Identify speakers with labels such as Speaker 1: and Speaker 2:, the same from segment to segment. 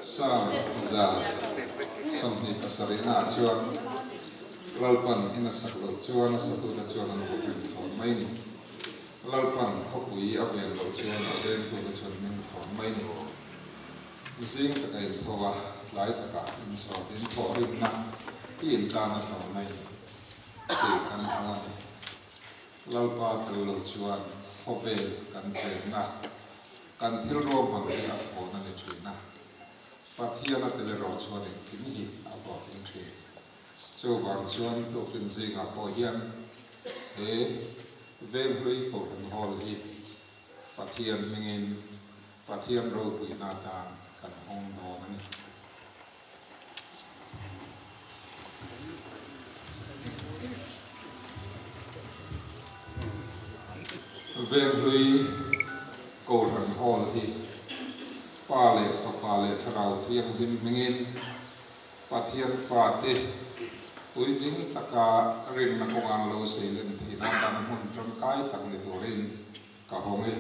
Speaker 1: Psalm 27 naah chuan Lalpan in a sak loh chuan a satute chuan an thawhrim thawn mai ni. Lalpan khawpui a ven loh chuan a vengtute chuan min thawn mai ni. Zing taka intho a, tlai taka inchawt in thawhrimna i intan a thlawn mai ni tih kan hmu a ni. Lalpa tel lo chuan khawvel kan chenna, kan thil ruahman hi a thlawn a ni thin a, Pathian a tel erawh chuan engkim hi a hlawhtling thin. Chuvang chuan tukin zingah pawh hian he Venghlui Kohhran Hall hi Pathian hmingin Pathian ropuina atan kan hawng dawn a ni. Venghlui Kohhran Hall hi Pa leh Fapa leh Thlarau Thianghlim hmingin Pathian fate puitling taka rinna kawnga an lo seilen theihna atan hmun tangkai tak ni turin ka hawng e.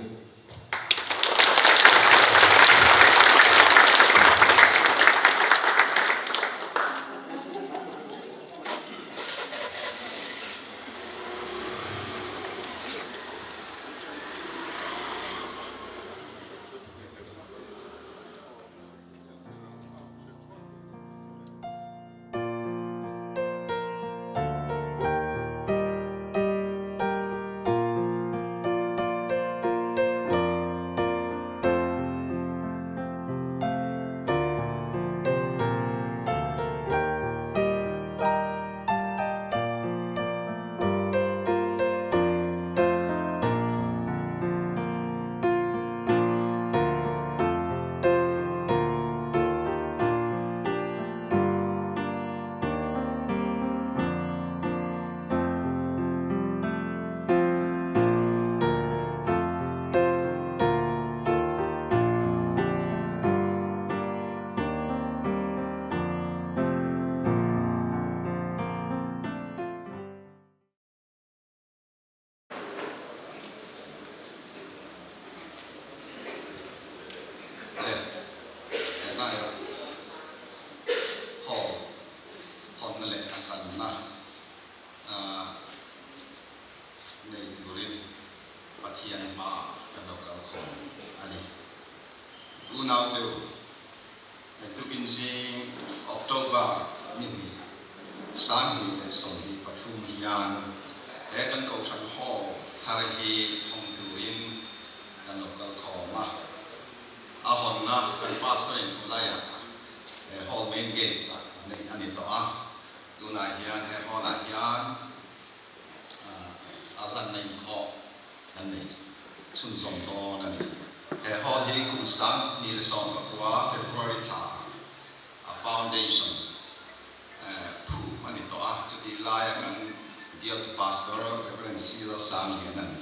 Speaker 2: Le hetlaiah hall hawnna leh a hlanna nei turin Pathian hmaah kan lo kal khawm a ni. Unaute u, Tukin zing October ni hnih, 2023 hian he kan Kohhran Hall thar hi hawng turin kan lo kal khawm a. A hawnna kan Pastor in khawlaiah he Hall main gate ah neih a ni tawh a. Tunah hian he Hall ah hian a hlanna inkhawh kan nei chhunzawm dawn a ni. He hall hi kum 2019 February thla a foundation phum a ni tawh a, chutih laia kan bialtu Pastor Rev. C. Lalsangliana'n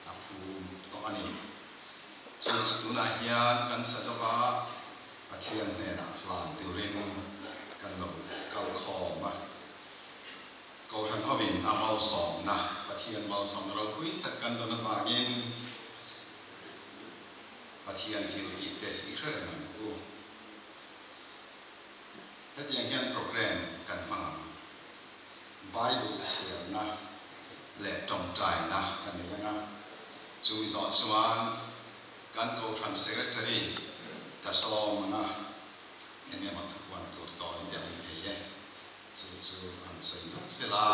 Speaker 2: a phum tawh a ni. Chu chu tunah hian kan sa zova Pathian hnenah hlan turin kan lo kal khawm a. Kohhran hovin a malsawmna, Pathian malsawmna ropui tak kan dawn avangin Pathian thil tih te i hre reng ang u. Hetiang hian program kan hmang ang. Bible chhiarna leh tawngtaina kan nei ang a, chumi zawh chuan kan Kohhran Secretary ka sawm ang a, eng emaw thupuan tur tawi te awm thei e. Chu chu an sawi dup sela,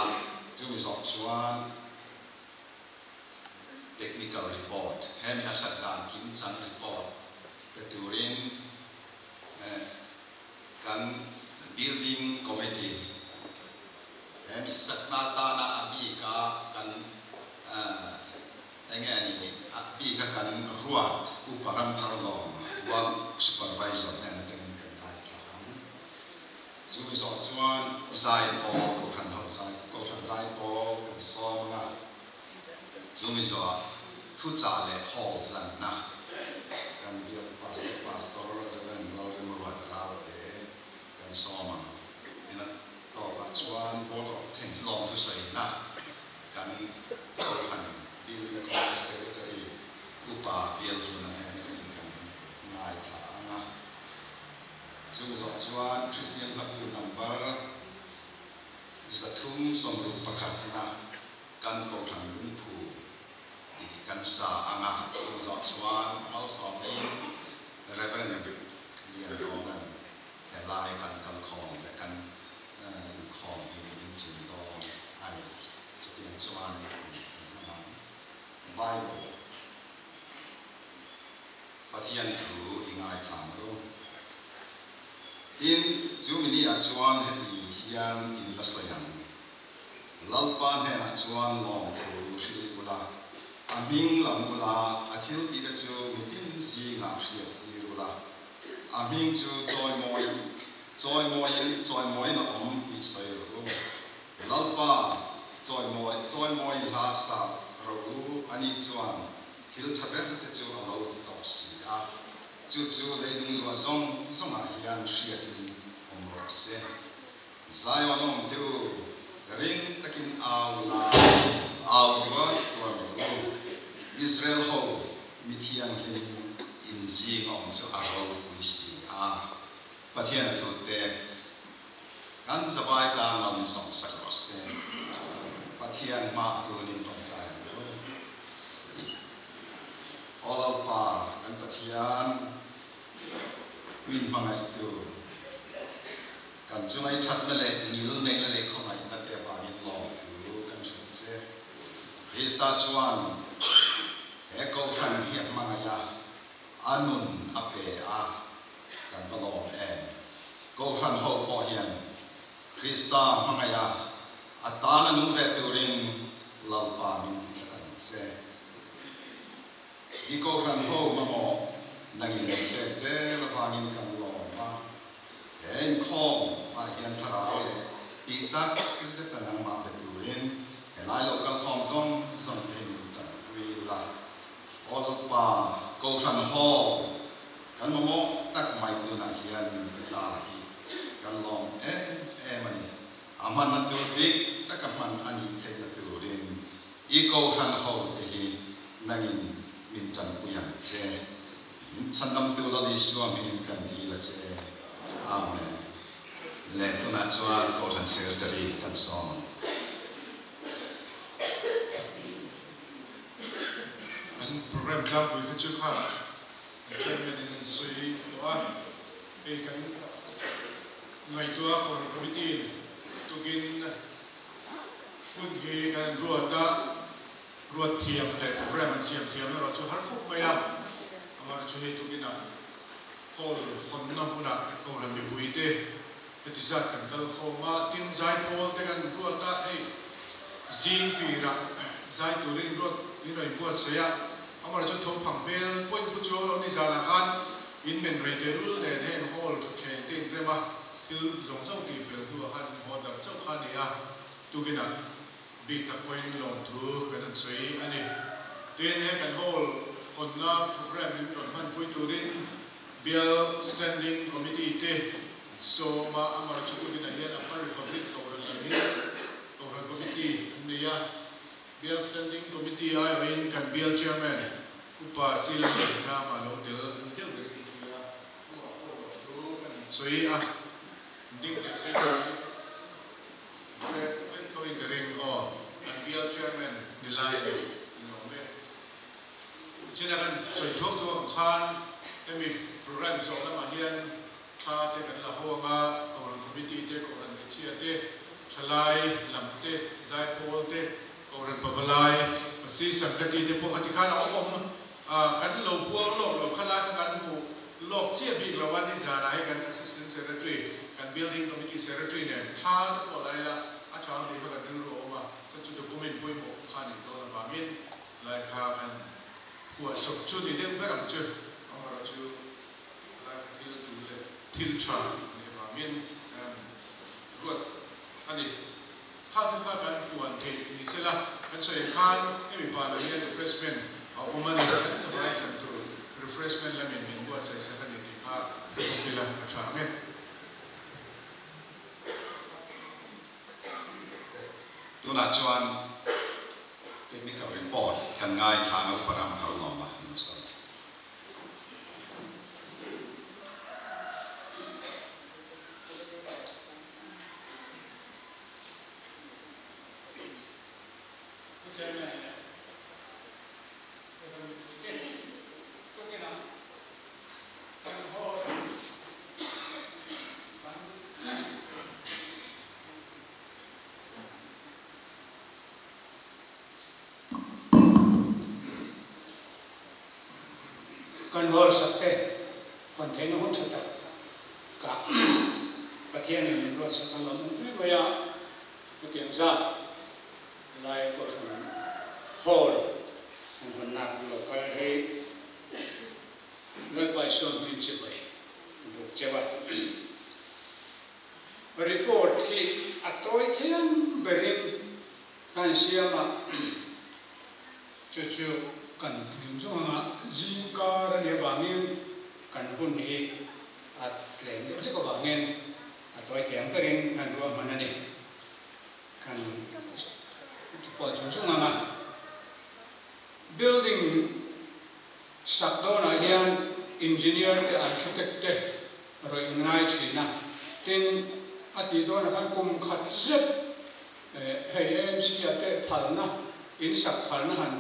Speaker 2: chumi zawh chuan technical report, hemi a sak dan kim chang report pe turin kan building committee, hemi sakna atana a bika kan enge a ni, a bika kan ruat Upa Ramtharlawma, work supervisor hnen atangin kan ngaithla ang. Chu zawh chuan zai pawl Kohhran ho zai Kohhran zai pawl kan sawm a, chu mi zawhah thuchah leh hall hlanna kan biak Pastor Pastor Rev. Lalremruat Ralte kan sawm ang. Ina tawpah chuan Board of Thanks lawm thusawina kan Kohhran Building Committee Secretary Upa Vielhluna hnen atangin kan ngaithla ang a. Chu chuan Kristian Hlabu number 361 na Kan Kohhran Lungphu tih kan sa ang a, chu zawh chuan malsawmni Rev. Liandawla'n helai kan kalkhawm leh kan inkhawm hi min chin dawn a ni. Chutiang chuan hun kan hmang ang. Bible, Pathian thu i ngaithla ang u. Tin, chu mi ni ah chuan heti hian in la sawi ang, Lalpa hnenah chuan lawmthu hrilh ula, a hming lam ula, a thil tihte chu mitin zingah hriat tir ula, a hming chu chawimawi chawimawiin chawimawiin a awm tih sawi rawh u. Lalpa chawimawi chawimawi hla sa rawh u, ani chuan thil tha ber te chu a lo ti tawh si a, chu chu leilung luah zawng zawngah hian hriatin awm rawh se. Zion awm te u, ring takin au la, au tuar tuar rawh u. Israel ho mi thianghlim in zing awm chu a ropui si a, Pathian a thut te kan zavai tan lo in sawm sak rawh se. Pathian hmah tun in tawngtai ang u. Aw Lalpa kan Pathian, min hmangaihtu, Kan chungai thatna leh ngil neihna leh khawngaihna te avangin lawmthu kan hrilh che. Krista chuan he Kohhran hi a hmangaih a, a nun a pe a, kan va lawm em? Kohhran ho pawh hian Krista hmangaih a, a tana nung ve turin Lalpa min ti chak ang che. I Kohhran ho mamawh nangin min pek zel avangin kan lawm a. He inkhawm ah hian thlarau leh tih tak zeta nangmah be turin helai lo kalkhawm zawng zawng te min tanpui la. Aw Lalpa, Kohhran Hall kan mamawh tak mai tunah hian min pe ta hi kan lawm em em a ni. A hmanna tur dik taka hman a nih theihna turin i Kohhran ho te hi nangin min tanpui ang che. Min chhandamtu Lal Isua hmingin kan dil a che. Amen. Le tunah chuan Kohhran Secretary kan sawm ang.
Speaker 3: An program tlangpui kha chu kha an chairman in an sawi tawh a, hei kan ngaihtuah Kohhran Committee in tukin hun hi kan ruat a, Ruat thiam leh program an siam thiam erawh chu har khawp mai a, amaherawhchu hei tukinah hall hawnna hmunah Kohhran mipuite heti zat kan kal khawm a, tin zaipawl te kan ruat a, hei zing firah zai turin ruat in rawn inbuatsaih a, amaherawhchu tho phang hmel point pu chuang lo ni zanah khan in men rei tehlul nen heng hall thutthleng te inrem a, thil zawng zawng tihfel hnuah khan haw darh chauh kha a ni a, tukinah Bik tak pawhin lawmthu kan han sawi a ni. Tin, he kan hall hawnna programme min rawn hmanpui turin Bial Standing Committee te sawma Amar Chukutina hian Upper Republic Kohhran lam hi Kohhran Committee an nei a. Bial Standing Committee aiawhin kan Bial Chairman Upa Sila Lianzama lo tel a ni deuh ber in hria. Chungah pawh lawmthu kan sawi a, ding leh sei turin. Hre vek tho in ka ring aw, kan bial chairman ni lai a ni ni awm e. Tichina kan sawi thuak thuak ang khan hemi programme zawh lamah hian thla te kan la ho ang a, Kohhran committee te, Kohhran hmeichhia te, thalai lam te, zaipawl te, Kohhran pavalai, Pasi Sangkati te pawh kha tikhan a awm awm a, kan lo puang lawk lo kha lai kha kan hmu lawk chiah bik lo a, nizanah hi kan Assistant Secretary, kan Building Committee Secretary nen thla te pawh lai la a tha ang tih kha kan rilru a awm a, chuan chu document pawimawh kha a nih dawn avangin lai kha kan phuah chawp chu ni deuh ber ang chu. Amaherawhchu lai kha thil tul leh thil tha a nih avangin ruat a ni. Kha thil kha kan puan theih ni sela, kan sawi ang khan hemi banah hian refreshment a awm a ni, kan zavai chan tur refreshment lamin min buatsaih sak a ni tih kha hre bawk ila a tha ang e.
Speaker 2: Tunah chuan technical report kan ngaithla ang a, Upa Ramthar Lawma an lo sawi.
Speaker 4: Kan hall sak te hawn theihna hun tha tak ka Pathianin min ruatsak a lawm awm hle mai a, hetiang zat lai Kohhran Hall an hawnna an lo kal hi Lalpa Isua hming chibai buk cheu a. Report hi a tawi thiam berin kan siam a, chu chu kan tling chung anga zing kar a nih avangin kan hun hi a tlem deuh hlek avangin a tawi thiam berin kan ruahman a ni. Kan pawh chung chung anga building sak dawnah hian engineer te architect te rawih an ngai thin a, tin a tih dawnah khan kum khat zet hei AMC ah te phalna in sak phalna han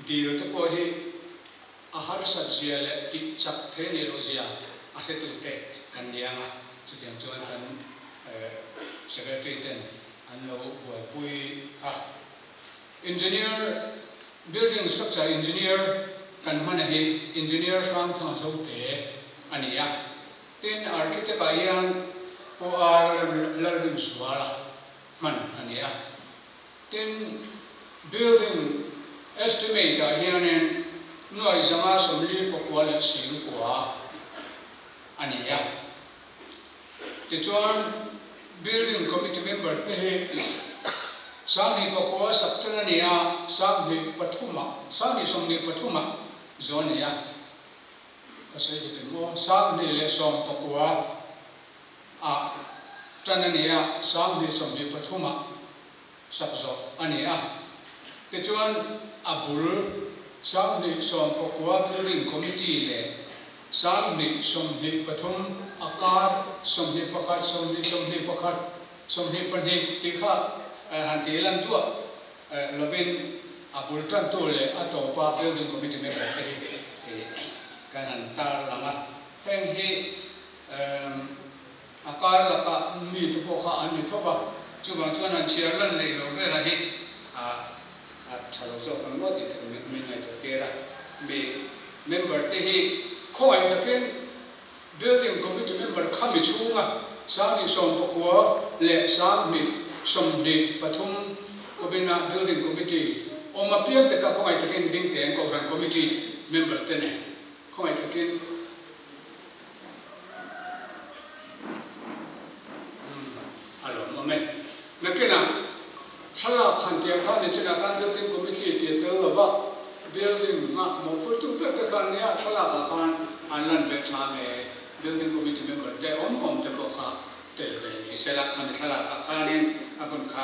Speaker 4: dil te pawh hi a harsat zia leh tih chak thei a nih loh zia a hretu te kan ni ang a, chutiang chuan kan secretary ten an lo buaipui a. Engineer, Building Structure Engineer kan hman hi Engineer hrang thang zo te a ni a. Tin, Architect ah hian Pu R Lalrinzuala hman a ni a. Tin, Building Estimate ah hianin nuai zanga 49 leh 90 a ni a. Tichuan, Building Committee member te hi 29 sak tan a ni a, 23 ah, 2023 ah zo a ni a. Ka sawi dik em aw? 2019 ah tan a ni a, 2023 ah sak zawh a ni a. Tichuan, a bul 2019 Building Committee leh 2023 a kar 21, 20 21, 22 tih kha han tih lan duah lovin a bul tantu leh a tawpa Building Committee member te hi kan han tar lang a. Heng hi a kar laka mi te pawh kha an ni tho va, chuvang chuan han chhiar lan leh lo velah hi a tha lo zawk ang ngawt tih te ka min ngaihtuah tir a. Mi member te hi khawngaih takin Building Committee member kha mi chhunga 2019 leh 2023 kumina Building Committee awm apiang te kha khawngaih takin ding teng Kohhran Committee member te nen khawngaih takin A lawmawm e. Nakinah thlalak han tih khan nichinah khan Building Committee tih tel lova Building a mawhphurtu ber te khan nia thlalak ah khan an lan ve tha nge Building Committee member te awm awm te pawh kha tel ve ni sela khami thlalak ah khanin a hun kha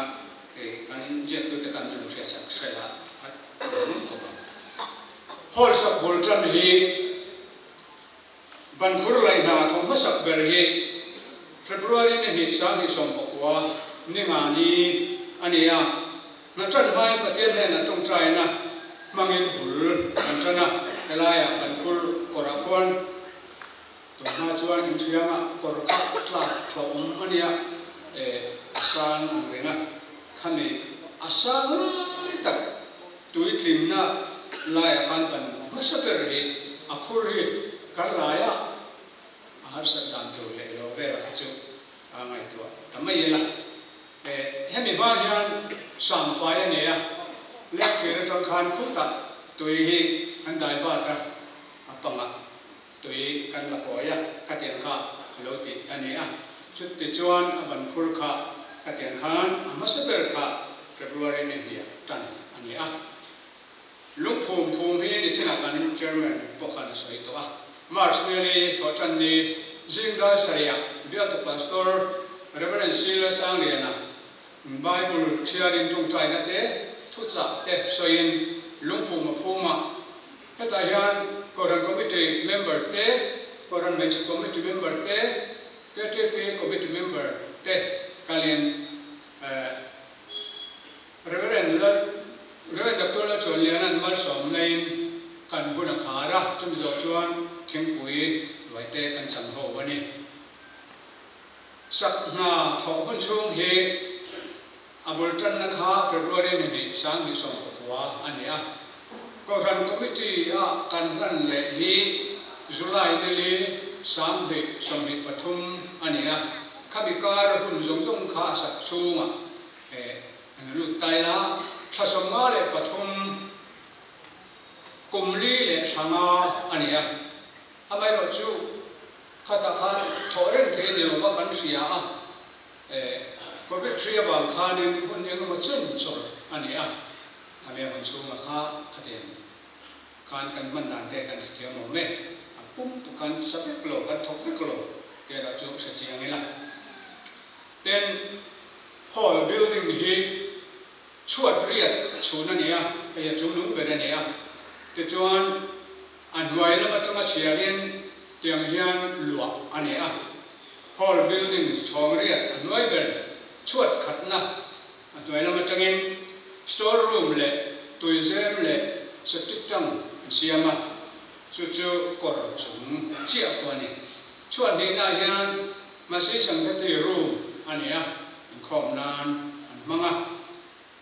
Speaker 4: kan ziaktute khan min lo hriatsak sela a lawmawm khawp ang. Hall sak bul tan hi Bankhur laih hna thawk hmasak ber hi February ni hnih 2019 ni nga ni a ni a, hna tan hmain Pathian hnenah tawngtaina hmangin bul kan tan a, helaiah bankhur kawrah khuan tunhma chuan inthianga kawr kha tlak hlauhawm a nia, a sang ang reng a, khami a sang lai tak Tuitlinna laiah khan kan hmasa ber hi a khur hi kan laia a harsat dan tur leh lo vel kha chu a ngaihtuah ta mai ila. Hemi hma hian samfai a nei a, lek thir atang khan khutah tui hi kan dai vat a, a pangah tui kan la kawi a, khatiang kha a lo tih a ni a. Chutichuan a ban khur kha khatiang khan a hmasa ber kha February ni hniah tan a ni a. Lungphum phum hi nichinah kan Chairman pawh khan a sawi tawh a. March nili thawhtan ni zingdai sarihah Bialtu Pastor Rev. Silas Angliana Bible chhiarin tawngtaina te, thuchah te sawiin lungphum a phum a. Hetah hian Kohhran Committee member te, Kohhran Hmeichhe Committee member te, KTP Committee member te kalin Rev. Lal Rev. Doctor Lalchuanliana'n malsawmnain kan hun a khar a, chumi zawh chuan thingpui ruaite kan chang ho a ni. Sak hna thawh hun chhung hi a bul tanna kha February ni hnih 2019 a ni a. Kohhran Committee a kan hlan leh hi. July ni li 2023 a ni a, khami kar hun zawng zawng kha a sak chhungah an lut tai la, thla 53, kum li leh thla nga a ni a. Amaherawhchu khatah khan thawh reng thei ni lova kan hria a, Covid hri avang khanin hun engemaw chen chawlh a ni a, khami a hun chhunga kha khatiang khan kan hman dan te kan hrethiam awm e, a pum puk kan sa vek lo, kan thawk vek lo te erawh chu hre chiang ila. Tin, hall building hi chhuat riat chhun a ni a, hei a chung lung ber a ni a, tichuan a hnuai lam atanga chhiarin tiang hian luah a ni a, hall building chhawng riat a hnuai ber chhuat khatna A hnuai lam atangin store room leh tuizem leh septic tank an siam a, chu chu kawr chung chiah pawh a ni. Chhuat hnihnaah hian Masi Sangkati room a ni a, inkhawm nan an hmang a.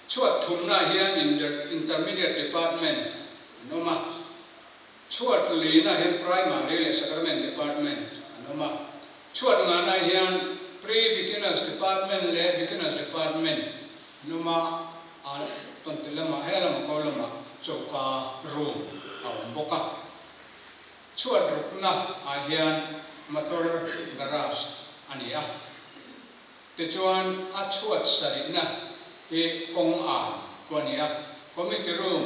Speaker 4: Chhuat thumnaah hian Intermediate Department an awm a. Chhuat lina hian Primary leh Sacrament Department an awm a. Chhuat ngana hian Pre-Beginners Department leh Beginners Department an awm a, a tawnti lamah he lama ko lamah choka room a awm bawk a. Chhuat rukna ah hian motor garage a ni a. Tichuan a chhuat sarihna hi kawng an khu a ni a, committee room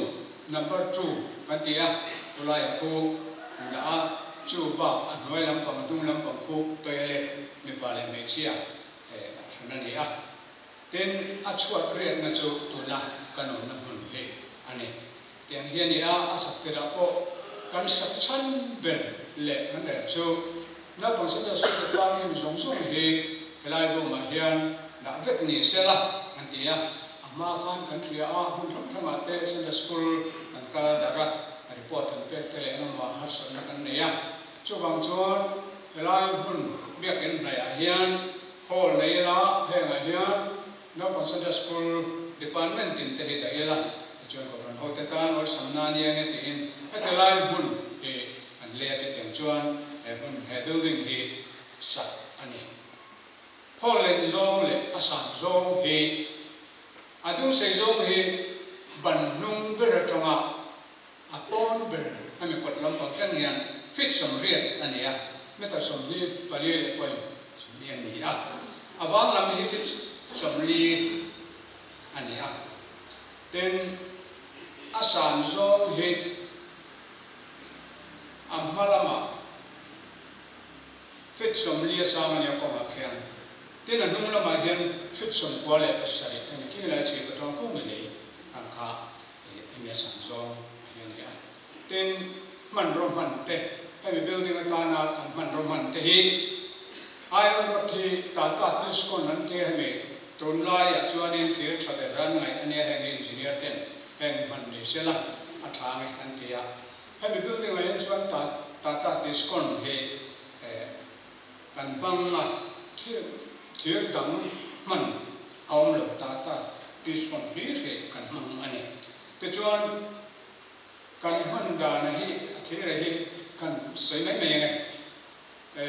Speaker 4: number two kan ti a, khulaiah khu an dah a, chu bak a hnuai lampang a hnung lampang khu toilet mipa leh hmeichhia a hran a ni a. Tin, a chhuat riatna chu tuna kan awmna hmun hi a ni. Tiang hi a ni a, a sak tirah pawh kan sak chhan ber leh kan rel chu naupang Sunday School Department zawng zawng hi helai room ah hian dah vek ni sela an ti a, a hma khan kan hria a, hmun hrang hrangah te Sunday School kan kal darh a, report an pek te leh engemaw harsatna kan nei a, chuvang chuan helai hmun biakinn hnaihah hian hall nei ila hengah hian Naupang Sunday School Department tin te hi dah ila, tichuan Kohhran ho te tan awlsam na nia nge tiin heti lai hmun hi an lei a, chutiang chuan he hmun, he building hi sak a ni. Hall len zawng leh a san zawng hi a dung sei zawng hi ban hnung ber atanga a pawn ber hemi kawt lampang thleng hian feet 80 a ni a, meter 24 leh point 40 a ni a, a vang lam hi feet 40 a ni a. Tin, a san zawng hi a hma lamah feet 40 a sang a nia kawngah khian. Tin, a hnung lamah hian feet 97 a ni. Khi lai chhip atang kung i lei ang kha. Enge san zawng a hi a ni a. Tin, hmanraw hman te, hemi building atana kan hmanraw hman te hi iron rod hi Tata Tiscon an tia hemi tunlaiah chuanin thir tha ber ran ngaih a nia heng hi engineer ten heng hi hman ni sela a tha nge an ti a. Hemi building ah hian chuan Tata Tiscon hi kan hmang a, thir dang hman a awm lo Tata Tiscon hlir hi kan hmang a ni. Tichuan kan hman dana hi a thira hi kan sawi mai mai ang e.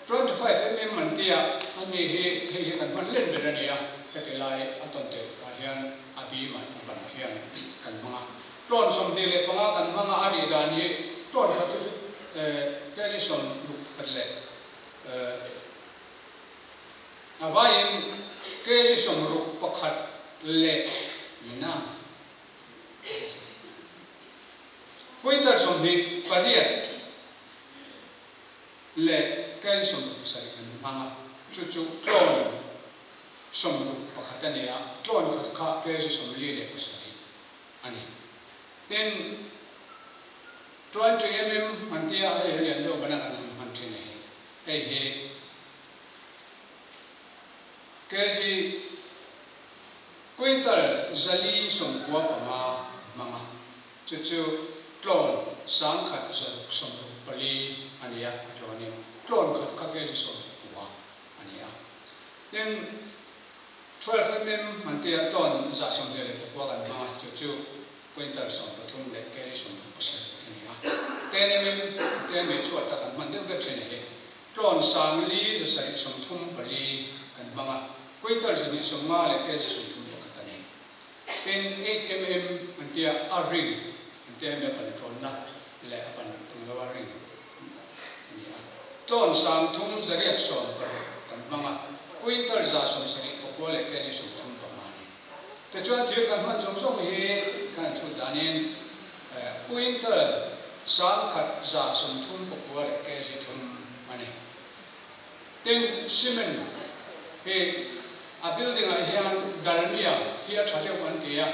Speaker 4: 25 mm an tia a ni hi hei hi kan hman let ber a ni a, heti lai a tawn tel ah hian a bim ah a ban khian kan hmang a. Tlawn 25 kan hmang a, a rih dan hi tlawn khat hi kg 61 leh A vaiin kg 61 leh mina quintal 28 leh kg 67 an hmang a, chu chu tlawn 61 a ni a, tlawn khat kha kg 47 a ni. Tin, 20 mm an tia hei hi lian deuh bana kan han hman thin a hi. Hei hi kg quintal 495 a hmang a, chu chu tlawn 1664 a ni a, a tlawnin tlawn khat kha kg 19 a ni a. Tin, 12 mm an tia tlawn 129 kan hmang a, chu chu. Quintal 13 leh kg 37 a ni a. 10 mm te mei chhuat a kan hman deuh ber thin a hi. Tlawn 4734 kan hmang a, quintal 250 leh kg 31 a ni. Tin, 8 mm an tia a ring an tia hemi a pan tawnna leh a pan tum lo a ring a ni a. Tlawn 3860 kan hmang a, quintal 179 leh kg 35 a ni. Tichuan thir kan hman zawng zawng hi kan han chhut danin quintal 1139 leh kg 3 a ni. Tin, cement hi a building ah hian Dalmia hi a tha deuh an ti a,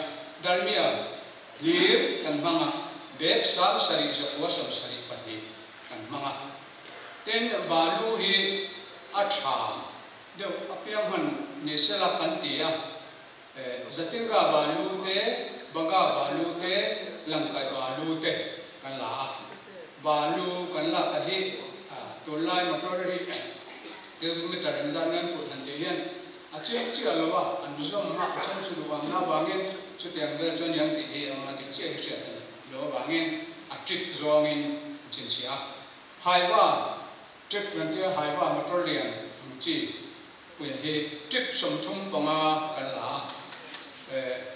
Speaker 4: Dalmia hlir kan hmang a, bag 7972 kan hmang a. Tin, balu hi a tha deuh apiang hman ni sela kan ti a, Jatinga balu te, Baga balu te, Langkai balu te kan la a. Balu kan lak a hi tunlai motor hi cubic meter engzat nge an phurh han tih hian a chiang chiah lo a, an zawm a, a then chu duh ang na avangin chutiang vel chu a niang tih hi eng a dik chiah hi hriat a ni lo avangin a trip zawngin an chhinchhiah a. Haiva trip kan tia haiva motor lian ang chi Puia hi trip 35 kan la a,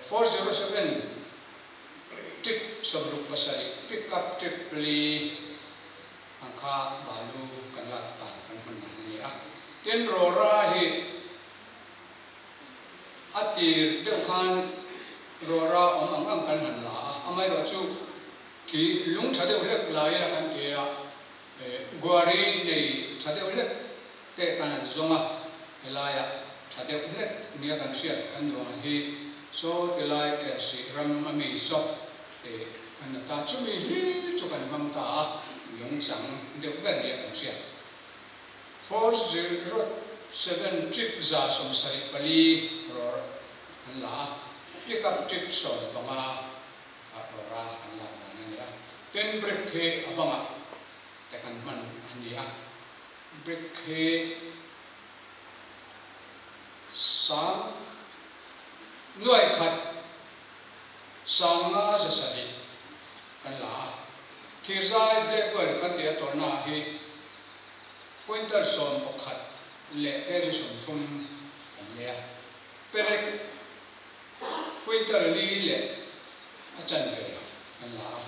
Speaker 4: 407 trip 67 pick up trip li ang kha balu kan lak dan kan hman dan a ni a. Tin, rawra hi a tir deuh khan rawra awm ang ang kan han la a, amaherawhchu khi lung tha deuh hlek la ila kan ti a, Guari nei tha deuh hlek te kan han zawng a, helaiah tha deuh hlek nia kan hriat kan duh ang hi saw tilai Kersih ram a mi saw tih kan la ta. Chumi hlir chu kan hmang ta a, lungchang deuh ber nia kan hriat. 407 trip 74 rawr an la a, pick up trip 15 kha rawra an lak dan a ni a. Tin, brick hi a bangah te kan hman a ni a, brick hi sang nuai khat 5,700 kan la a. Thirzai black wire kan tih a tawrhna ah hi quintal 11 leh kg 30 kan nei a, perek quintal li leh a chanve kan la a.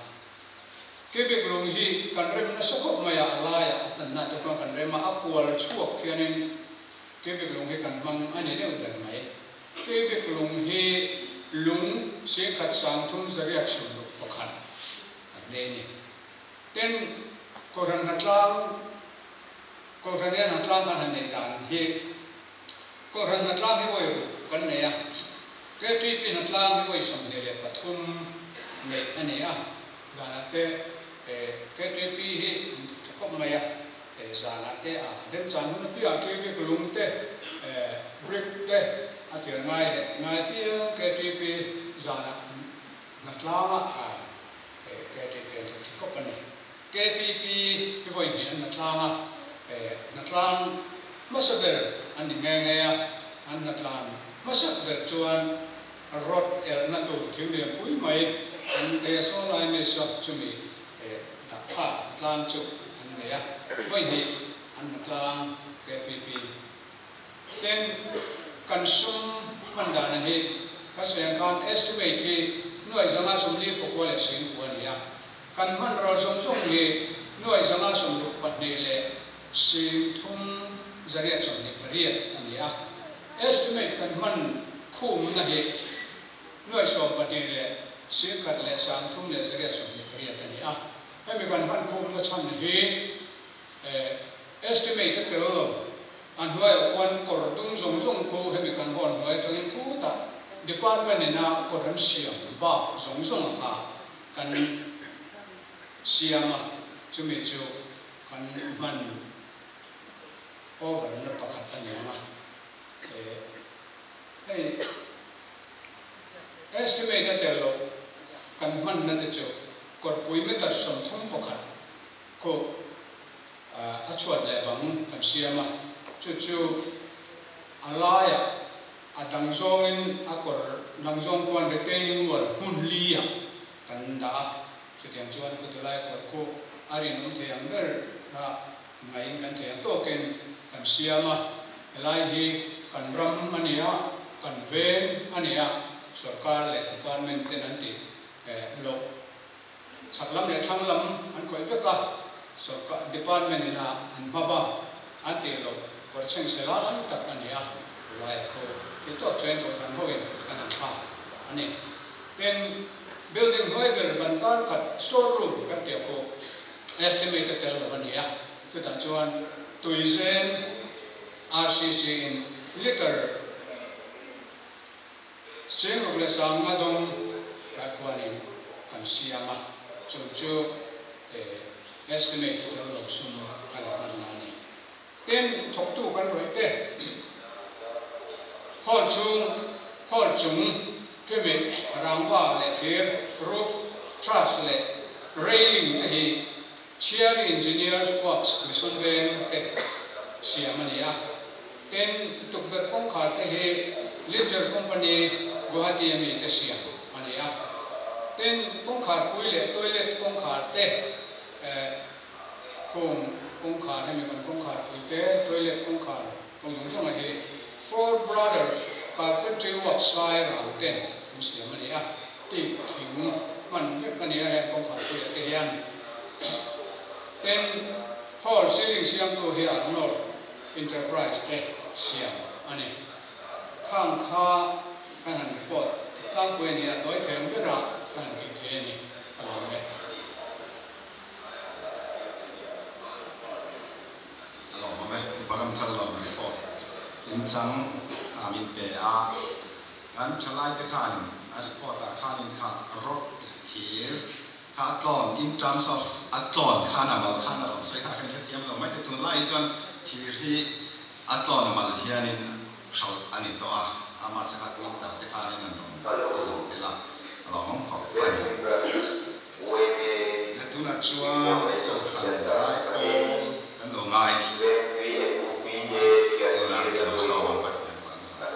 Speaker 4: Cubic lung hi kan rem nasa khawp mai a, a laiah a hmanna te khuan kan rem a, a kual chhuak khianin cubic lung hi kan hmang a ni deuh ber mai. Cubic lung hi lung 13,861 kan nei a ni. Tin, Kohhran hnatlang, Kohhran hian hnatlang khan han neih dan hi, Kohhran hnatlang hi vawi ruk kan nei a, KTP hnatlang hi vawi 23 neih a ni a, zanah te KTP hi an tha khawp mai a, zanah te a remchan hun apiangah cubic lung te, brick te a thiar ngai leh ngai piang KTP zanah hnatlanga KTP an thawk tha khawp a ni. KPP hi vawi hnih an hnatlang a, hnatlang hmasa ber an ni nghe nghe a, an hnatlan hmasak ber chuan rod elhna tur thing lian pui mai an te saw lai mi saw chumi dah phak hnatlang chu an nei a, vawi hnih an hnatlang KPP. Tin, kan sum hman dana hi ka sawi ang khan estimate hi nuai zanga 49 leh sing kua a ni a. Kan hman ral zawng zawng hi nuai 162 leh 3,828 a ni a. Estimate kan hman khumna hi nuai 12 leh 1,000 leh 3,828 a ni a. Hemi kan hman khumna chhan hi estimate a tel lo. A hnuaiah khuan kawr dung zawng zawng khu hemi kan hawn hnuai atangin khutah department ina kawr an siam bak zawng zawng kha kan siam a, chumi chu kan hman over na pakhat a ni ang a. Hei estimate a tel loh kan hmanna te chu kawrpui meter 31 khu a chhuat leh bang kan siam a, chu chu a laiah a dang zawngin a kawr dang zawng khuan retaining wall hmun li ah. Kan dah a, chutiang chuan Kutulai kawt khu a rinawm thei ang ber a ngaiin kan thei ang tawkin kan siam a, helai hi kan ram a ni a, kan veng a ni a, sorkar leh department ten an tih loh chhak lam leh thlang lam an khawih vek a, sorkar department in a an hmab a, an tih loh kawr chhengchhe lai tak a ni a, Kutulai a kho thei tawp chuan Kohhran hoin kut kan han thlak a ni. Tin, building hnuai ber ban kar khat store room kan tih khuh estimate a tel lo a ni a, chutah chuan tuizen RCC in litre 65 dawng lai khuanin kan siam a, chu chu estimate a tel lo sum a la hman na a ni. Tin, thawktu kan rawih te, hall chhung, hall chung, khemi rangva leh thir, roof truss leh railing te hi Chhiari Engineers Works Mission Veng te siam a ni a. Tin, tukverh kawngkhar te hi Lidger Company, Guwahati ami te siam a ni a. Tin, kawngkhar pui leh toilet kawngkhar te Kawng kawngkhar hemi kan kawngkhar pui te, toilet kawngkhar kawng zawng zawng a hi Four Brothers Carpentry Works lai rang ten an siam a ni a, teak thing hman vek a ni a heng kawngkhar puiah te hian. Tin, hall ceiling siamtu hi Arnold Enterprise te siam a ni. Khang kha kan han report tlangpui a ni a, tawi thei ang berah kan han tih thei a ni ka lawm e.
Speaker 2: A lawmawm e, Upa Ramthar lawm report kimchang a min pe a, kan thalaite khanin a report ah khanin kha rod thir kha a tlawn in terms of a tlawn khan a mal khan a rawn sawi kha kan hrethiam lo mai te, tunlai hi chuan thir hi a tlawn a mal hianin hralh a ni tawh a, a march kha winter te khanin an rawn ti lang tel a, a lawmawm khawp a ni. He tunah chuan Kohhran zaipawl kan lo ngai a dawn a, tunah i lo sawm ang Pathian vang a.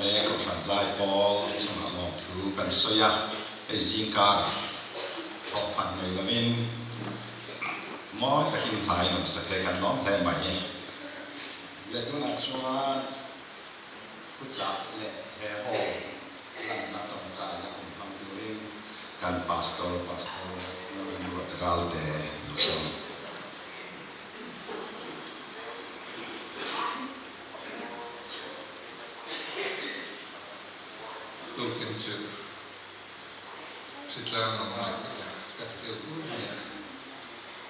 Speaker 2: mek Kohhran Zaipawl chungah lawmthu kan sawi a, hei zingkar thawhphan nei lovin mawi takin hlai rawn sa thei kan lawm hle mai. Le tunah chuan thuchah leh he hall lanna tawngtaina hun hmang turin kan Pastor Pastor Lalremruata Ralte lo sawm.
Speaker 1: Tukin chu hritlang ang mai ka ti a, ka ti deuh ur mai a.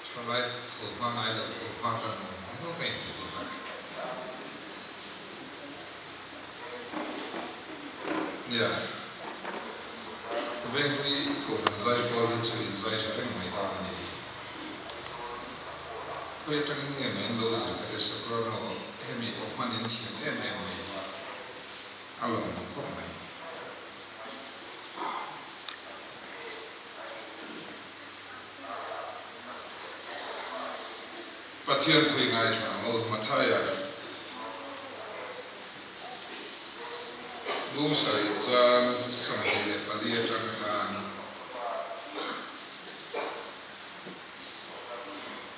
Speaker 1: Thalai tho hma ngai lo tho hma kan awm ang emaw ka inti bawk a. Nia, Venghlui Kohhran zai pawl hi chu inzai tha reng mai dawn a ni. Khawi atangin nge mai an lo zir ka ti soprano hemi pawh hman in thiam em em mai hi a lawmawm khawp mai. Pathian thui ngaithla ang aw Mathaia bung sarih chang 24 atang khan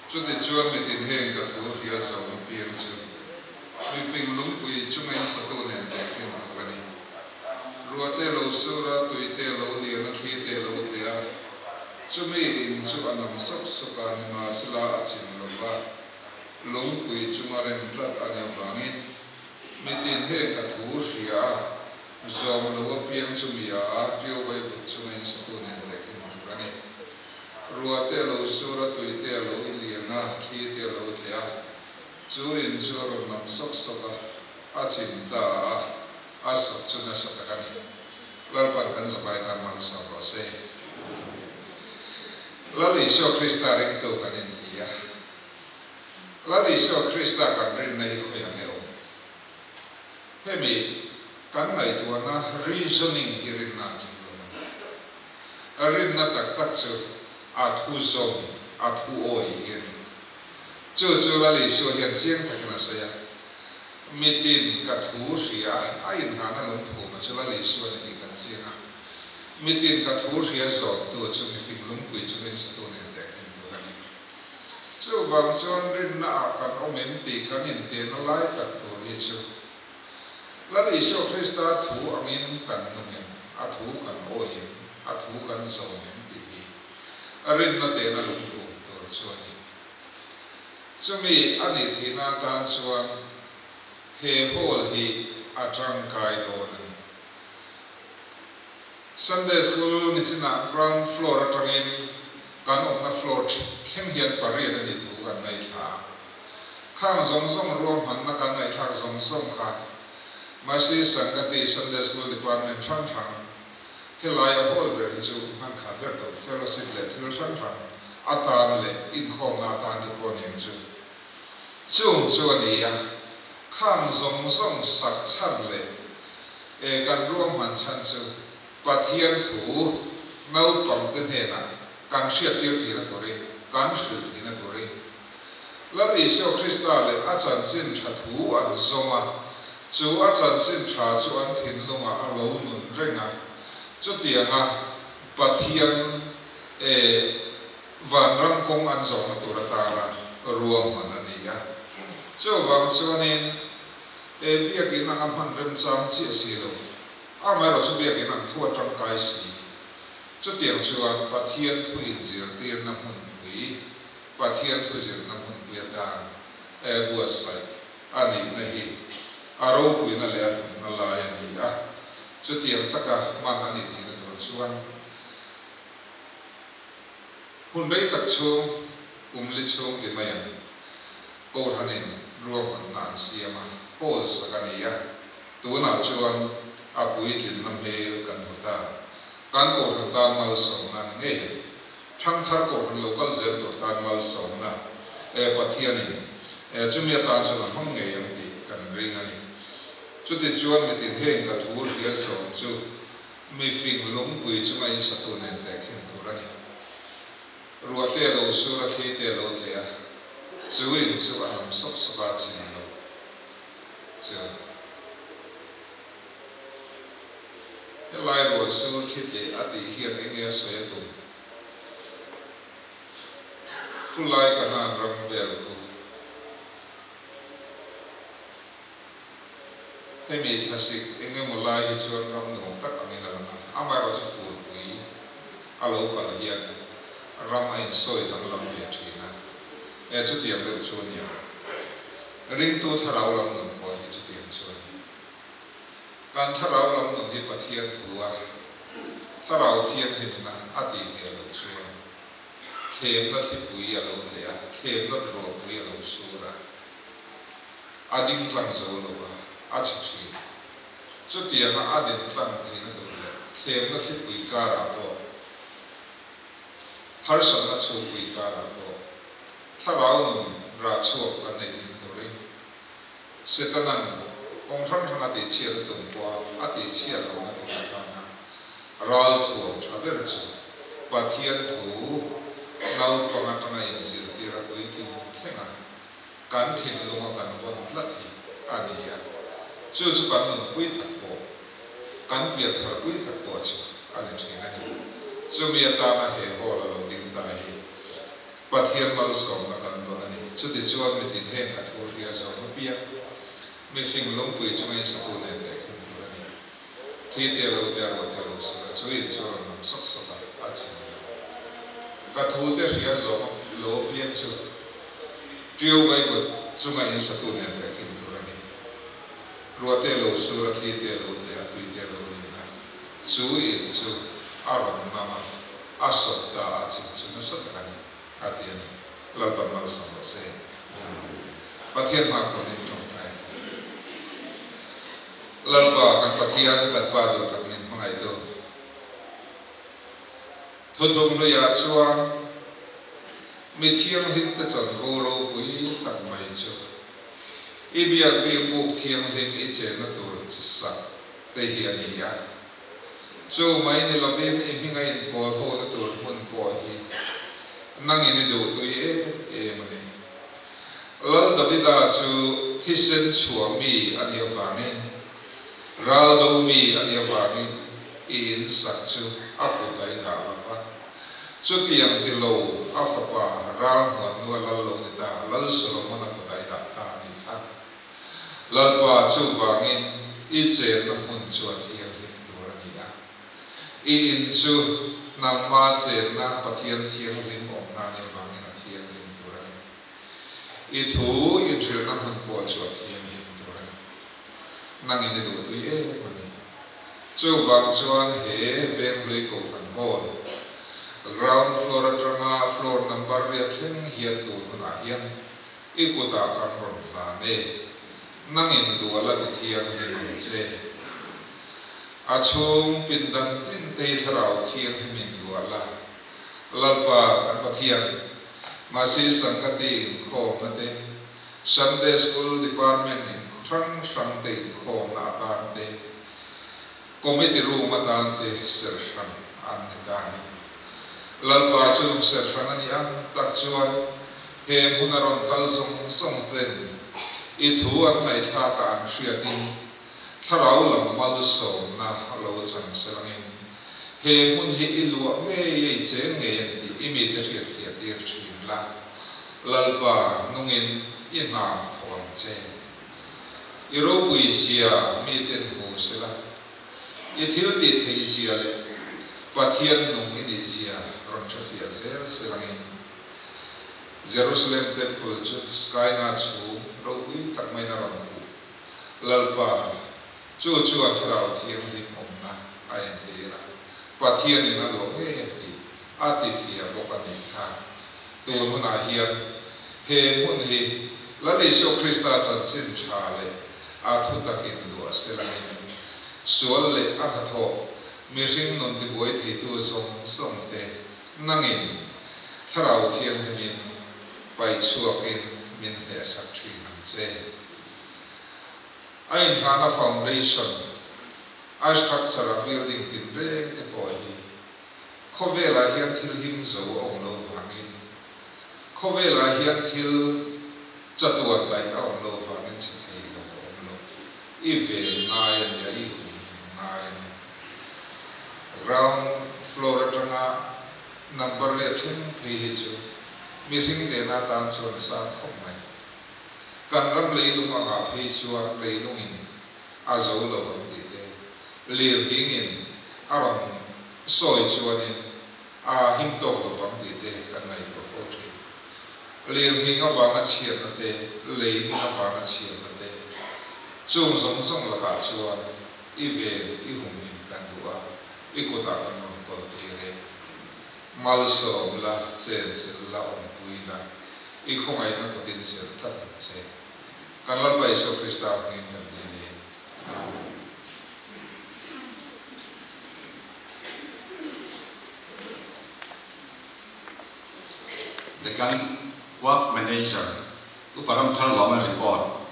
Speaker 1: Chutichuan mitin heng ka thu hria zawm apiang chu mifing lungpui chunga in satu nen tehkhin tur a ni. Ruah te lo sur a, tui te lo lian a, thli te lo tleh a, chumi in chu a nam sawk sawk a, nimahsela a chim lo va, lungpui chunga rem tlat a ni avangin mitin heng ka thu hria a, zawm lo apiang chumi a tiu vaivut chunga in satu nen tehkhin tur a ni. Ruah te a lo sur a, tui te a lo lian a, thli te a lo tleh a, chu in chu a rawn nam sawk sawk a, a chim ta a, a sawk chu nasa tak a ni. Lalpan kan zavai tan malsawm rawh se. Lal Isua Krista ringtu kan inti a, Lal Isua Krista kan rinna hi khawi ang e awm? Hemi kan ngaihtuahna reasoning hi rinna a tling lo a ni. A rinna tak tak chu a thu zawm, a thu awi hi a ni. Chu chu Lal Isua hian chiang takin a sawi a, Mitin ka thu hria a, a inhana lungphuma chu Lal Isua ni tih kan chiang a. Mitin ka thu hria zawmtu chu mifing lungpui chungin satu nen tehkhin tur a ni. Chuvang chuan rinna ah kan awm em tih kan intehna lai tak tur hi chu Lal Isua Krista thu angin kan nung em, a thu kan awi em, a thu kan zawm em tih hi a rinna tehna lungphum tur chu a ni. Chumi a nih theihna atan chuan he hall hi a tangkai dawn a ni. Sunday School nichinah ground floor atangin kan awmna floor thleng hian pariat a nih thu kan ngaithla a. Khang zawng zawng ruahmanna kan ngaihthlak zawng zawng kha Masi Sangati Sunday School Department hrang hrang helaia hall ber hi chu hman khat ber tawh fellowship leh thil hrang hrang atan leh inkhawmna atan te pawh nen chu chung chu a ni a. Khang zawng zawng sak chhan leh e kan ruahman chhan chu Pathian thu naupangte hnenah kan hriattir thihna turin, kan hrilh thihna turin Lal Isua Krista leh a chanchin tha thu an zawm a, chu a chanchin tha chu an thinlungah a lo nun reng a. Chutianga Pathian e vanram kawng an zawhna tur atana ruahman a ni a. Chuvang chuanin e biakin anga hman remchang chiah si lo, amaherawh chu biakin ang thu a tangkai si. Chutiang chuan Pathian thu inzirtirna hmunpui Pathian thu zirna hmunpui atan buatsaih a nihna hi a ropuina leh a hlutna lai a ni a, chutiang taka hman a nih theihna tur chuan hun rei tak chhung, kum li chhung ti mai ang, Kohhranin ruahmanna an siam a, Paul sak a ni a, tunah chuan a puitlinna hmel kan hmu ta. Kan Kohhran tan malsawmna a ni ngei ang. Thangthar Kohhran lo kal zel tur tan malsawmna e Pathianin e chumi atan chuan a hmang ngei ang tih kan ring a ni. Chutichuan mitin heng ka thu hria zawm chu mifing lungpui chunga insatu nen tehkhin tur a ni. Ruah te lo sur a, thli te lo tleh a, chu in chu a nam sawp sawp a, chim lo chu. Helai ruah sur thli tleh a tih hian enge a sawi a tum? Khulai Kanaan ram vel khu. Hemi thlasik eng emaw lai hi chuan ram nuam tak angin a lang a, amaherawhchu furpui a lo kal hian ram a insawi danglam ve thin a, e chutiang deuh chu a ni ang. Ringtu thlarau lam nun pawh hi chutiang chu a ni. Kan thlarau lam nun hi Pathian thu a thlarau thianghlimina a tih hmel loh chuan thlemna thlipui a lo tleh a, thlemna ruahpui a lo sur a, a ding tlang zo lo a, a chhe thin. Chutianga a din tlang theihna tur leh thlemna thlipui karah pawh, harsatna chhungpui karah pawh thlarau nun rah chhuak kan neih theihna turin Setanan kawng hrang hrang a tihchhiat a tum pawh a, a tihchhiat lohna tur atana ral thuam tha ber chu Pathian thu naupang atanga inzirtir a puitling thleng a, kan thinlunga kan vawn tlat hi a ni a, chu chu kan nunpui tak pawh, kan piantharpui tak pawh chu a ni thin a ni. Chumi atana he hall a lo ding ta hi Pathian malsawmna kan dawn a ni. Chutichuan mitin heng ka thu hria zawm apiang, mifing lungpui chunga in satu nen leh khin tur a ni. Thi te lo tia ruah te lo sur a, chu in chu a rawn nam sawk sawk a, a chim lo. Ka thu te hria zawm lo apiang chu Ṭiau vaivut chunga in satu nen leh khin tur a ni. Ruah te lo sur a, thli te lo tleh a, tui te lo lin a, chu in chu a rawn nam a. A sawt ta a chim chu nasa tak a ni, a ti a ni. Lalpan malsawm rawh se. Pathian hma kunin tawngtai ang. Lalpa kan Pathian, kan Pa duh tak min hmangaihtu. Thuthlung hluiah chuan mi thianghlim te chanvo ropui tak mai chu i biak bik buk thianghlim i chenna tur chi sak te hi a ni a. Chu mai ni lovin i hminga inpawl hona tur hmun pawh hi nangin i duhtui em em a ni. Lal Davida chu thisen chhuah mi a nih avangin, ral do mi a nih avangin i in sak chu a kut a i dah lo va. Chutiang ti lo a fapa ral hmuat nua lal lo ni ta Lal Solomon-a kut a i dah ta a nih kha. Lalpa, chuvangin i chenna hmun chu a thianghlim tur a ni a. I in chu nangma chenna Pathian thianghlim awmna a nih avangin a thianghlim tur a ni. I thu inhrilhna hmun pawh chu a thianghlim tur a ni. Nangin i duhtui em a ni. Chuvang chuan he Venghlui Kohhran Hall, ground floor atanga floor number riat thleng hian tun hunah hian I kutah kan rawn hlan e, nangin dual a ti thianghlim ang che. A chhung pindan tin te hi thlarau thianghlimin dual a, Lalpa kan Pathian, Masi Sangkati inkhawmna te, Sunday School Department in hrang hrang te inkhawmna atan te, Committee room atan te ser hrang an ni ta a ni. Lalpa chu ser hrang a nih ang tak chuan he hmun a rawn kal zawng zawng ten i thu an ngaihthlak a an hriatin thlarau lam malsawmna lo chang selangin he hmun hi i luah ngei a i cheng ngei a ni tih i mite hriatfiah tir thin la. Lalpa nungin i hnam thawk ang che. I ropui zia miten hmu sela, i thil tih theih zia leh Pathian nung i nih zia rawn hre fiah zel selangin Jerusalem Temple chu Skyna chhung ropui tak maiin a rawn khuh. Lalpa, chu chuan Thlarau Thianghlim awmna a entir a, Pathianin a luah ngei a tih a ti fiah bawk a nih kha. Tun hunah hian he hmun hi Lal Isua Krista chanchin tha leh a thu takin luah selangin sual leh a hnathawh mihring nun tibuai theitu zawng zawng te nangin Thlarau Thianghlimin paih chhuakin min hnehsak thin ang che. A inhlahna foundation, a structure a building tinreng te pawh hi Khawvelah hian thil him zo a awm lo vangin, khawvelah hian thil chatuan daih a awm lo vangin che thei lo a awm lo. I ven ngai a nia, i hum ngai a ni. Ground floor atanga number riat thleng phei hi chu mihring nena atan chuan a sang khawp mai. Kan ram leilung angah phei chuan leilungin a zo lo ang tih te, lirhingin a rawn sawi chuanin a him tawk lo vang tih te kan ngaihtuah fo thin. Lirnghing avanga chhiatna te, lei min avanga chhiatna te, chung zawng zawng lakah chuan i ven, i humhim kan duh a, i kutah kan rawn kawl tir e. Malsawm la, chenchilh la, awmpui la, i khawngaihna kutin chelh tlat ang che. Kan Lalpa Isua Krista hmingin kan dil e. Amen.
Speaker 2: Dekan Work Manager Upa Ramthar Lawman report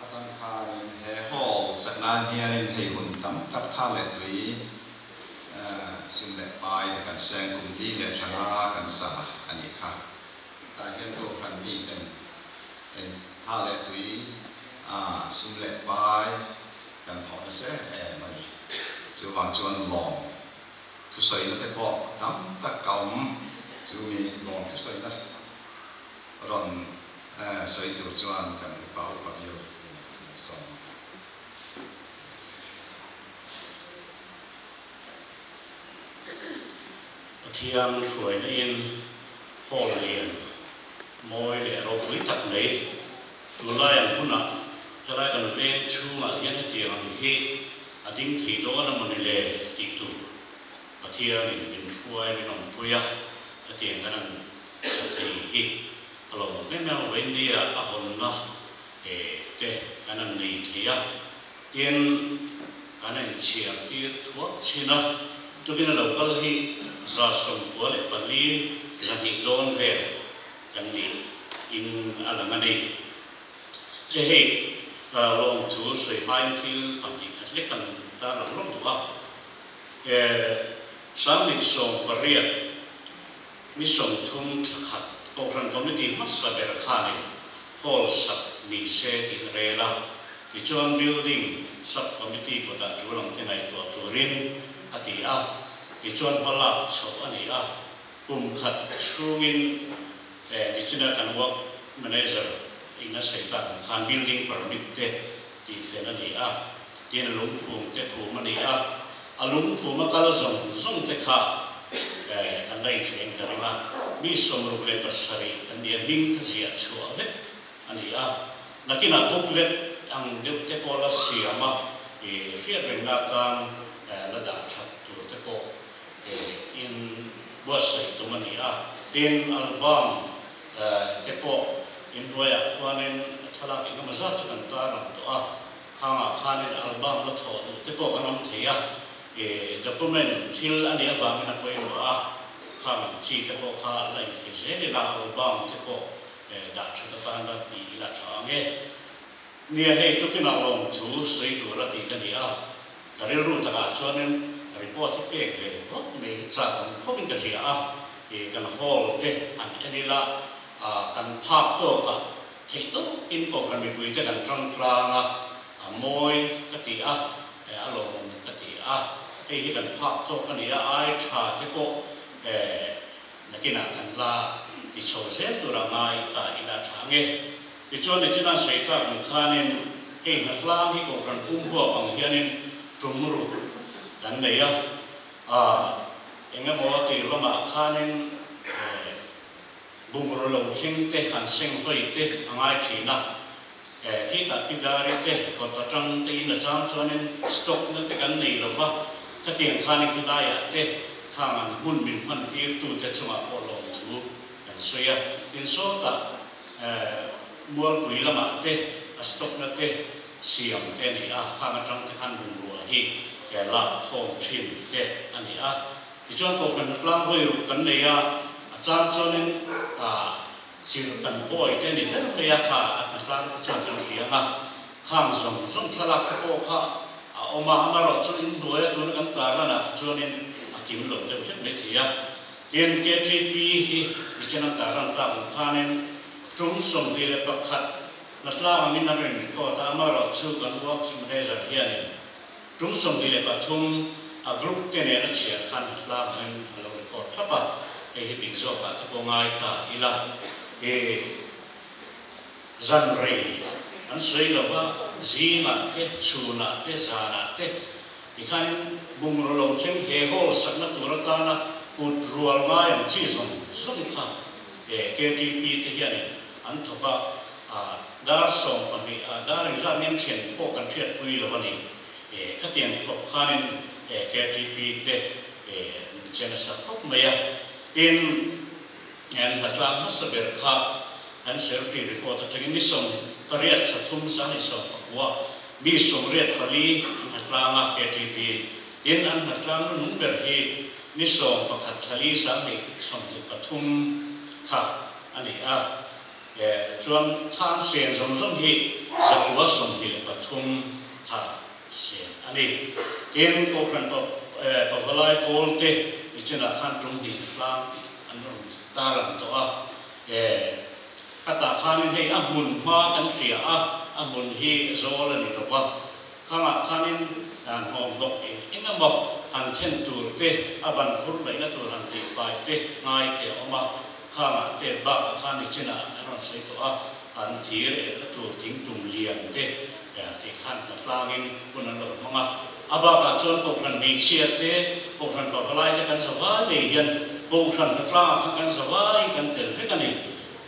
Speaker 2: atang khanin he hall sak nan hianin hei hun tam tak tha leh tui sum leh pai te kan seng kum li leh thla nga kan sa a nih kha. Tah hian Kohhran miten eng tha leh tui sum leh pai kan thawh nasa em em a ni. Chuvang chuan lawm thusawina te pawh tam tak a awm. Chu mi lawm thusawina rawn sawi tur chuan kan upa upa viau an sawm.
Speaker 5: Pathian hruaina in hall lian mawi leh ropui tak mai Tunlai ang hunah helai kan veng chhungah hian hetiang ang hi a ding thei dawn a mawni le tih tur Pathianin min hruai min awmpui a, hetiang kan han sa thei hi a lo awm em em a, Vaindia a hawnna te kan han nei thei a, tin kan inchhiar tir thuak thin a, tukin a lo kal hi 94 200 dawn vel kan nih in a lang a ni. He hei lawmthu sawi hmain thil 2 khat lek kan tarlang lawk duh a. 2018 ni 30 thla khat Kohhran Committee hmasa ber khanin hall sak ni se tih a rel a. Tichuan Building Sub Committee kawtah tul ang te ngaihtuah turin a ti a. Tichuan hmalak chhoh a ni a. Kum khat chhungin nichina kan work manager in a sawi tak ang khan building permit te tih fel a ni a, tin lungphum te phum a ni a, a lungphum a kal zawng zawng te kha kan la inthleng ka ring a, mi 67 kan ni a, hming kha ziah chhuah vek a ni a, nakinah booklet ang deuh te pawh la siam a, hriat rengna atan la dah that tur te pawh in buatsaih tum a ni a, tin album te pawh inhnuaiah khuanin thlalak engemaw zat chu kan tarlang tawh a, khangah khanin album la thawh duh te pawh kan awm thei a, document thil a nih avangin a pawimawh a, khang ang chi te pawh kha la inthei zel ila album te pawh dah that atan la ti ila tha ang e. Nia hei tukinah lawmthu sawi tur a tih ka ni a, ka rilru takah chuanin report hi pek ve vak mai hi chak ang khawpin ka hria a, ih kan hall te han en ila kan phak tawkah theih tawkin Kohhran mipui te kan tang tlang a, a mawi ka ti a, a lawmawm ka ti a, hei hi kan phak tawk a ni a, ai tha te pawh nakinah kan la ti chho zel tura ngai ta ila tha nge. Tichuan nichina sawi tlak ang khanin hei hnatlang hi Kohhran pum huap ang hianin tum ruk kan nei a, aa eng emaw tir lamah khanin bungraw lo thleng te han seng hawi te a ngai thin a, khitah pidari te kawt atang te in a chang chuanin stock na te kan nei lova, khatiang khanin khilaiah te khang an hmun min hman tirtu te chungah pawh lawmthu kan sawi a, tin sawtah Mualpui lamah te a stock na te siam te a ni a, khang atang te khan bungrua hi lak khawm thin te a ni a. Tichuan Kohhran tlang vawi ruk kan nei a, a chang chuanin chirh kan kawi te a ni ber mai a, kha a tlang te chuan kan hria ang a, khang zawng zawng thlalak te pawh kha a awm a, amaherawhchu inhnuaia tuna kan tarlanah kha chuanin a kim lo deuh hlek mai thei a. Tin, KTP hi nichin an tarlan tlak ang khanin tum 21 na tlang angin an rawn record a, amaherawhchu kan works manager hianin tum 23 a group te nena chhiar khan hla angin a lo record thlap a, hei hi dik zawkah te pawh ngai ta ila. E zan rei an sawi lo va, zingah te, chhunah te, zanah te tikhanin bungraw lo thleng he hall sakna tur atana kut rual ngai ang chi zawng zawng kha e KTP te hianin an thawk a, dar 12 ah dar engzat nge an thlen pawh kan hriatpui lo a ni. E khatiang khawp khanin e KTP te e an che nasa khawp mai a, tin, An hlatlang hmasa ber kha an secretary report atangin ni 18 thla thum 2019 mi 84 an hlatlang a, KTP in an hlatlang lunung ber hi ni 11 thla li 2023 kha a ni a, chuan tha an sen zawng zawng hi 123 tha sen a ni. Tin, Kohhran Pavalai pawl te nichinah khan tum hnih hlatlang tih an rawn tarlang tawh a, ka tah khanin hei a hmun hma kan hria a, a hmun hi zawl a ni lo va, khangah khanin hnawm hnawk eng eng emaw han then tur te, a ban phur laihna tur han tihfai te ngai te a awm a, khangah te bakah khan nichinah an rawn sawi tawh a, an thir elna tur thingtum lian te tih khan hnatlangin hun an lo hmang a. A bakah chuan Kohhran hmeichhia te, Kohhran pavalai te kan zavai mai hian Kohhran hnatlangah khan kan zavai kan tel vek a ni.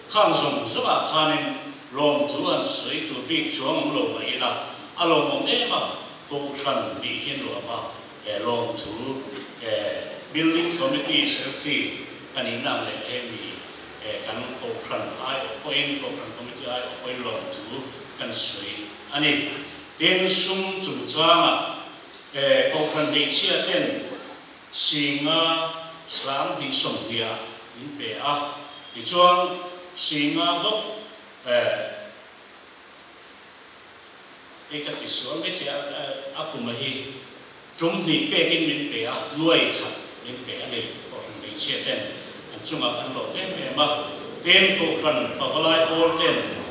Speaker 5: Khang zawng zawngah khanin lawmthu han sawi tur bik chuang awm lo mah ila, a lawmawm em a, Kohhran nih hi nuam a, lawmthu Building Committee Secretary ka nihna ang leh hemi kan Kohhran aiawh pawhin, Kohhran Committee aiawh pawhin lawmthu kan sawi a ni. Tin, sum chungchangah Kohhran hmeichhia ten Singa 2020 ah min pe a, tichuan Singa bawk hei ka ti sual mai thei a, a kuma hi tum hnih pekin min pe a, nuai khat min pe a ni. Kohhran hmeichhia ten an chungah kan lawm em em a, tin Kohhran Pavalai pawl ten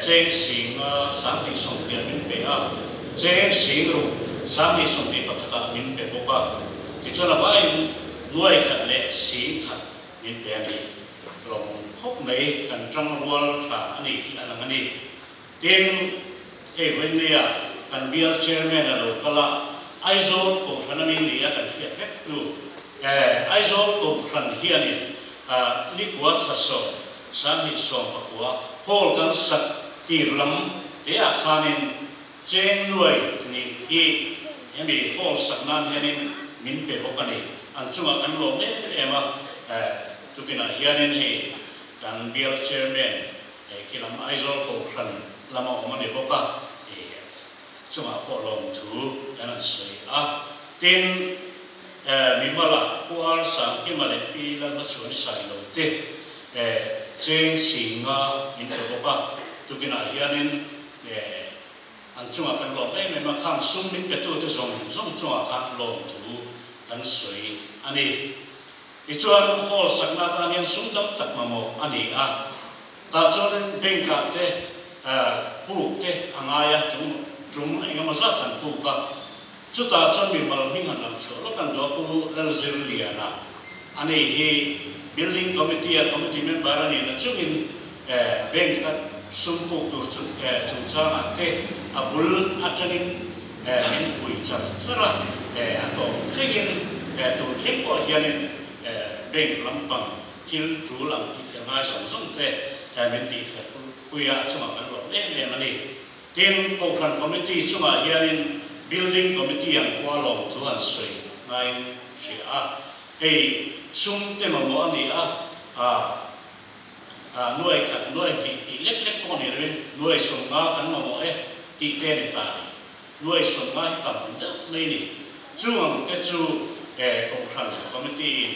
Speaker 5: cheng 50 20 min pe a, cheng 60 2021 ah min pe bawk a, tichuan a vaiin nuai khat leh 100 min pe a ni. Lawmawm khawp mai kan tang rual tha a ni tih a lang a ni. Tin, hei vawinia kan bial chairman a lo kal a, Aizawl Kohhran a mi ni a kan hriat vek tu, Aizawl Kohhran hianin nikua thla 10 2019 hall kan sak tir lam te ah khanin cheng nuai nih hi hemi hall sak nan hianin min pe bawk a ni. An chungah kan lawm em em a, tukinah hianin hei kan bial chairman Khi lam Aizawl Kohhran lama awm a ni bawk a, chungah pawh lawmthu kan han sawi a. Tin, Mimala Pu Ar Sangkima leh Pi Lalhmachhuan Sailo te cheng 50 min pe bawk a. Tukinah hianin an chungah kan lawm em em a, khang sum min petute zawng zawng chungah khan lawmthu kan sawi a ni. Tichuan, hall sakna atan hian sum tam tak mamawh a ni a. Tah chuanin bank-ah te puk te a ngai a, tum tum eng emaw zat kan puk a. Chutah chuan mimal hming han lang chhuah lawk an duh a, Pu Lalzirliana a ni hi Building Committee-a committee member a nihna chungin bank-a sum puk tur chungchangah te a bul atangin min pui char char a, a tawp thlengin tun thleng pawh hianin bank lampang thil tul ang tih fel ngai zawng zawng te min tih fel pui a, a chungah kan lawm em em a ni. Tin, Kohhran Committee chungah hianin Building Committee ang pawh a lawm thu an sawi ngaiin hria a, hei sum te mamawh a ni a, Nuai khat, nuai hnih tih lek lek pawh ni lovin nuai 50 kan mamawh e tih te a ni ta a ni. Nuai 50 hi tam deuh mai a ni. Chung ang te chu Kohhran Committee in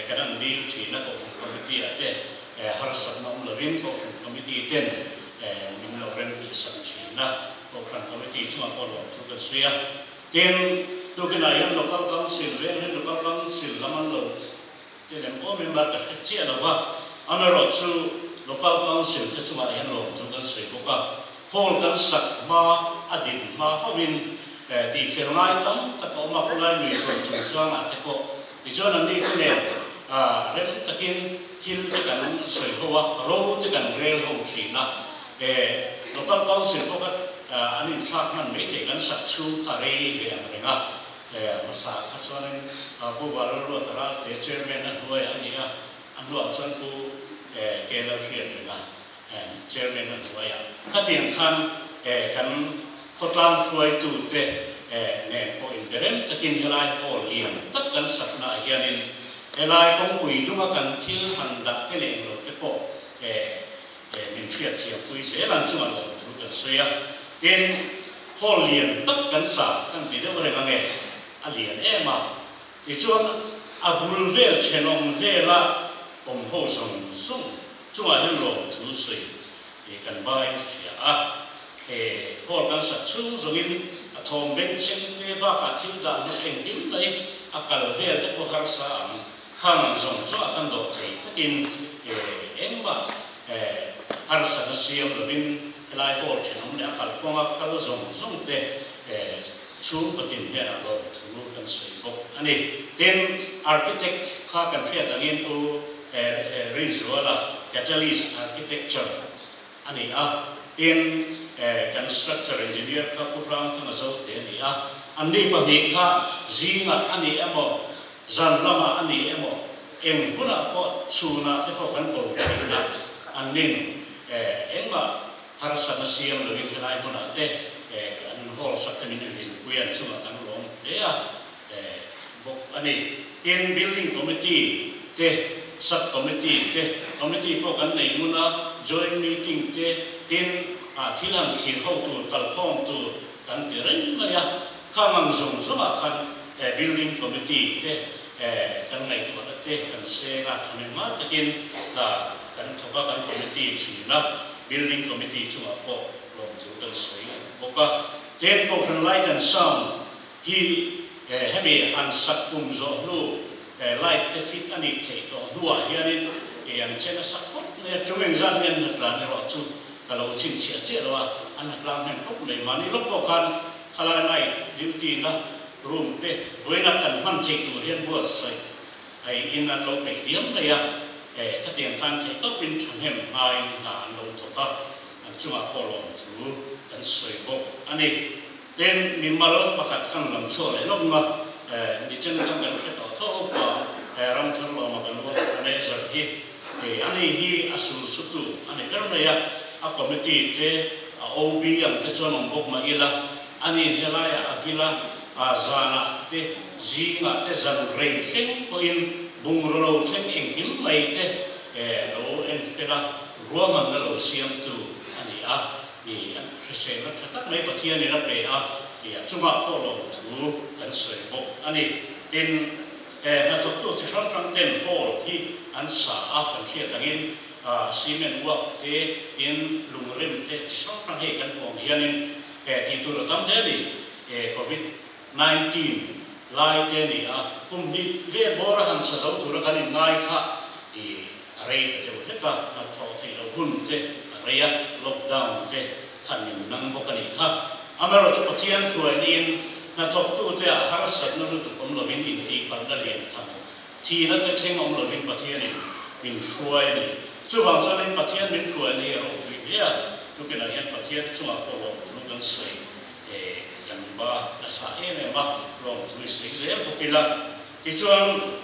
Speaker 5: kan an dil thin a, Kohhran Committee ah te harsatna awm lovin Kohhran Committee ten min lo rem tih sak thin a, Kohhran Committee chungah pawh lawmthu kan sawi a. Tin, tukinah hian Local Council, Vengleng Local Council lam an lo Te lem aw member ka hre chiah lo va, amaherawhchu Local Council te chungah hian lawmthu kan sawi bawk a, hall kan sak hma a din hma hovin Tih fel ngai tam tak a awm a, khawlai lui hawn chungchangah te pawh tichuan an ni te nen rem takin thil te kan sawi ho a, ro te kan rel ho thin a. Local Council pawh kha an inthlak hman mai thei kan sak chhung kha rei ve ang reng a. Hmasa kha chuanin Pu Vanlalruata Ralte Chairman a hnuaiah a ni a, a hnuah chuan Pu Kelalhriat renga Chairman a hnuaiah. Khatiang khan kan khawtlang hruaitute nen pawh inberem takin helai hall lian tak kan saknaah hianin helai kawngpui dunga kan thil han dah te leh englo te pawh min hriatthiampui zel ang chungah lawm thu kan sawi a. Tin, hall lian tak kan sa kan ti deuh reng ange, a lian em a. Tichuan a bul vel thenawm vela awm ho zawng zawng Chungah hian lawmthu sawi hi kan bain a hria a, he hall kan sak chhung zawngin a thawm bengchheng te bakah thil dah hnawh engkim mai a kal vel te pawh harsa ang. Khang ang zawng zawngah kan dawh thei takin engmah harsatna siam lovin helai hall thenawm leh a kalkawnga kal zawng zawng te chhungkaw tin hian a lawmthu kan sawi bawk a ni. Tin, architect kha kan hriat angin Pu Rinzuala Catalyst Architecture a ni a, tin, kan structure engineer kha Pu Hrangthanga Zote a ni a. Anni pahnih kha zingah a ni emaw, zan lamah a ni emaw, eng hunah pawh chhunah te pawh kan ko thin a, annin engmah harsatna siam lovin helai hmunah te kan hall sak te min vinpui an chungah kan lawm hle a bawk a ni. Tin, Building Committee te, Sub Committee te, Committee pawh kan nei ngun a, Joint Meeting te, tin, thil han thlir ho tur, kalkhawm tur kan ti reng mai a. Khang ang zawng zawngah khan Building Committee te kan ngaihtuahna te kan seng a, thahnemngai takin kan thawk a, kan committee thin a. Building Committee chungah pawh lawmthu kan sawi bawk a. Tin, Kohhran Light and Sound hi hemi han sak kum zawh hnu light te fit a nih theih tawh hnuah hianin an che nasa khawp mai a. Tum engzat nge an hnatlan erawh chu ka lo chhinchhiah chiah lo a, an hnatlang hnem khawp mai. Mahni lawk pawh khan khalai night duty na room te vawiina kan hman theih tur hian buatsaih Hei in an lo peih diam mai a, khatiang khan theih tawpin thahnem ngaiin hna an lo thawk a, an chungah pawh lawmthu kan sawi bawk a ni. Tin, mimal pakhat kan lam chhuah leh lawk nga, nichen khan kan hre tawh tho pa Ramthar Lawma kan work manager hi a ni hi a sul sutu a ni ber mai a, a committee te a OB ang te chuan awm bawk mah ila, a ni helaiah a vil a, zanah te, zingah te zan rei thleng pawhin bungraw lo thleng engkim mai te lo en fel a, ruahmanna lo siamtu a ni a, i hriselna tha tak mai Pathianin a pe a, i a chungah pawh lawmthu kan sawi bawk a ni. Tin, hnathawktu chi hrang hrang ten hall hi an sa a, kan hriat angin cement work te, tin lungrem te chi hrang hrang hei kan hmuh ang hianin tih tur a tam hle a ni. Covid 19 lai te a ni a, kum hnih vel bawr a han sa zo tura kan inngai kha i a rei ta deuh hlek a, hnathawh theih loh hun te a rei a, lockdown te khan min nang bawk a nih kha. Amaherawhchu Pathian hruainin hnathawktute ah harsatna lutuk awm lovin intihpalhna lian tham thihna te thleng awm lovin Pathianin min hruai a ni. Chuvang chuanin Pathian min hruaina hi a ropui hle a, tukinah hian Pathian chungah pawh lawmthu kan sawi. He kan ba nasa em em a, lawmthu i sawi zel bawk ila. Tichuan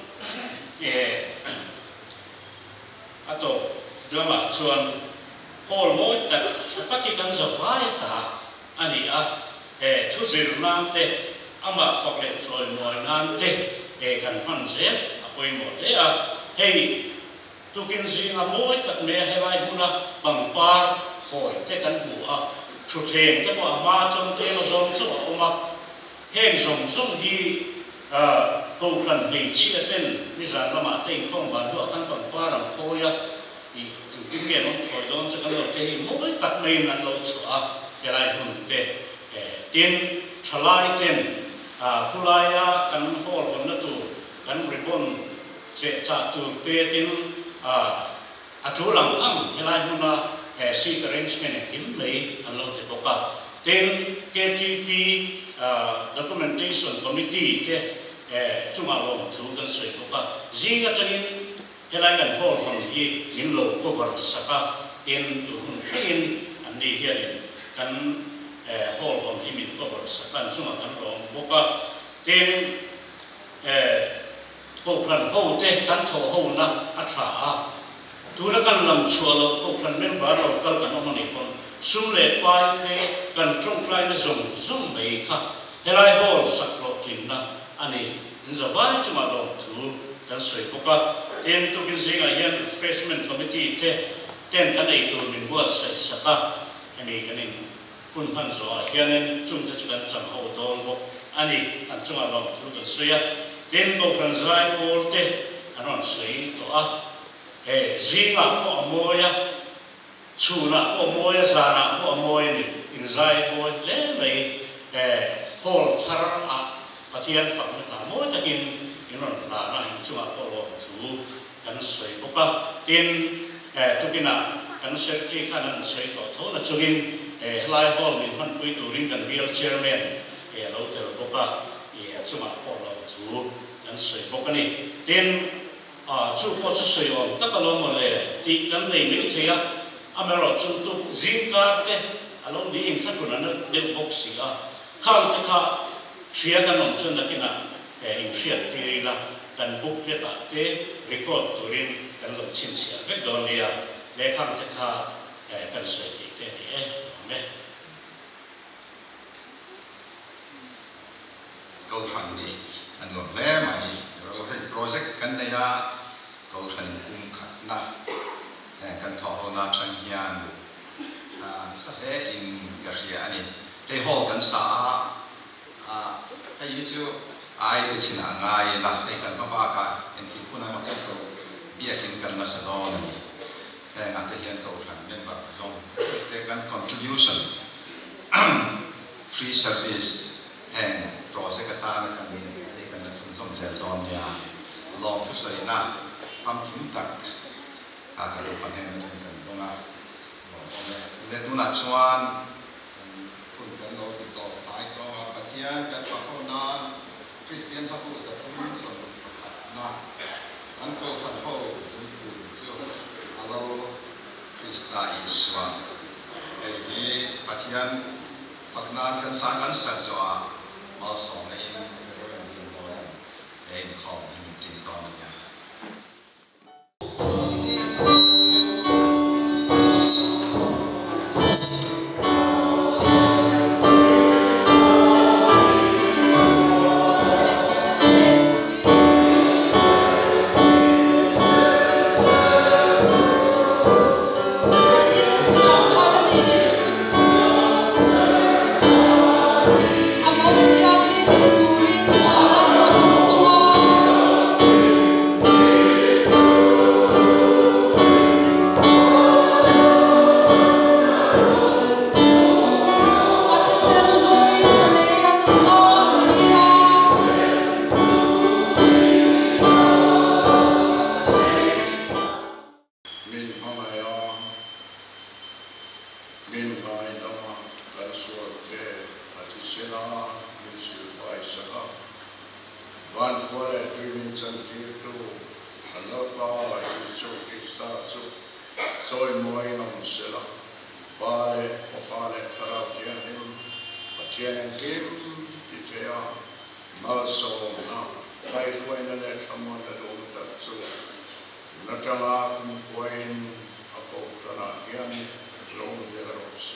Speaker 5: he a tawp lamah chuan hall mawi tak tha tak hi kan za vai ta a ni a, he thu zir nan te, amah fak leh chawimawi nan te he kan hman zel a pawimawh hle a. Hei Tukin zinga mawi tak mai a helai hmuna pangpar hawi te kan hmu a, thutthleng te pawh a hma chuan tlem a zawng chauh a awm a. Heng zawng zawng hi Kohhran hmeichhia ten nizan lamah te inkhawm van hnuah khan pangpar an khawi a, ih engtin nge an awm thawi dawn chu kan lo te hi mawi tak maiin an lo chhuah a helai hmun te. Tin, thalai ten khulaia kan hall hawnna tur kan ribbon Cheh chah tur te tin a tul ang ang helai hmuna seat arrangement engkim mai an lo ti bawk a. Tin, KTP Documentation Committee te chungah lawmthu kan sawi bawk a. Zing atangin helai kan hall hawn hi min lo cover sak a, tin tun hun thlengin anni hianin kan hall hawn hi min cover sak a, an chungah kan lawm bawk a. Tin, Kohhran ho te kan thawh hona a tha a, tuna kan lam chhuah loh Kohhran member lo kal kan awm a nih pawn sum leh pai te kan tawngtaina zawng zawng mai kha helai hall sak hlawhtlinna a ni. In zavai chungah lawmthu kan sawi bawk a, tin tukin zingah hian Refreshment Committee te ten kan ei tur min buatsaih sak a, hemi kan in Hun hman zawhah hianin chungte chu kan chang ho dawn bawk a ni. An chungah lawmthu kan sawi a, tin Kohhran zai pawl te an rawn sawi tawh a. He zingah pawh a mawi a, chhunah pawh a mawi a, zanah pawh a mawi a ni. Inzai mawi hle mai. He hall thar ah Pathian fakna hna mawi takin in rawn hlan a, in chungah pawh lawmthu kan sawi bawk a. Tin, tukinah kan Secretary khan an sawi tawh tho na chungin helai hall min hmanpui turin kan bial Chairman a lo tel bawk a, a chungah pawh lawmthu kan sawi bawk a ni. Tin, chu pawh chu sawi awm tak alawm mawle tih kan nei mai thei a, amaherawhchu tuk zingkar te a lo ni inthlahrun a na deuh bawk si a, khang te kha hria kan awm chuan nakinah inhriat tir ila kan booklet ah te record turin kan lo chhinchhiah vek dawn nia, lehkhang te kha kan sawi theih te a ni e, awm e.
Speaker 2: Kohhran nih a nuam hle mai. Hei project kan nei a, Kohhran in kum khatna kan thawh ho na atang hian sa hle in ka hria a ni. Hei hall kan sa a, Hei hi chu ai te chin ah ngai ila, hei kan hma bakah engtik hun emaw chuan ko biakin kan nasa dawn a ni. Hengah te hian Kohhran member zawng te kan contribution free service heng project atana kan neih te hi kan la chhunzawm zel dawn nia. Lawmthu sawina famkim tak a kan upa hnen atangin kan dawng a, lawmawm e. Le tunah chuan Kan hun kan lo ti tawh hnai tawng a, Pathian kan fak ho nan Kristian hmapu 321 na kan Kohhran ho lungphun chu a lo Krista Isua. Hei hi Pathian fak nan kan sa kan sak zawh ah malsawmna in kan din dawn em? He inkhawm hi min ṭin dawn a nia.
Speaker 6: Min hmangaih a, min ngaidam a, kan sual te a thisen a, min silfai sak a. Van khua leh tui min chantirtu kan Lalpa Isua Krista chu chawimawiin awm sela, Pa leh Fapa leh Thlarau Thianghlim Pathian engkim ti thei a, malsawmna, kaihruaina leh thlamuanna duhawm tak chu tun atanga kumkhuain a kohhranah hian lo awm zel rawh se.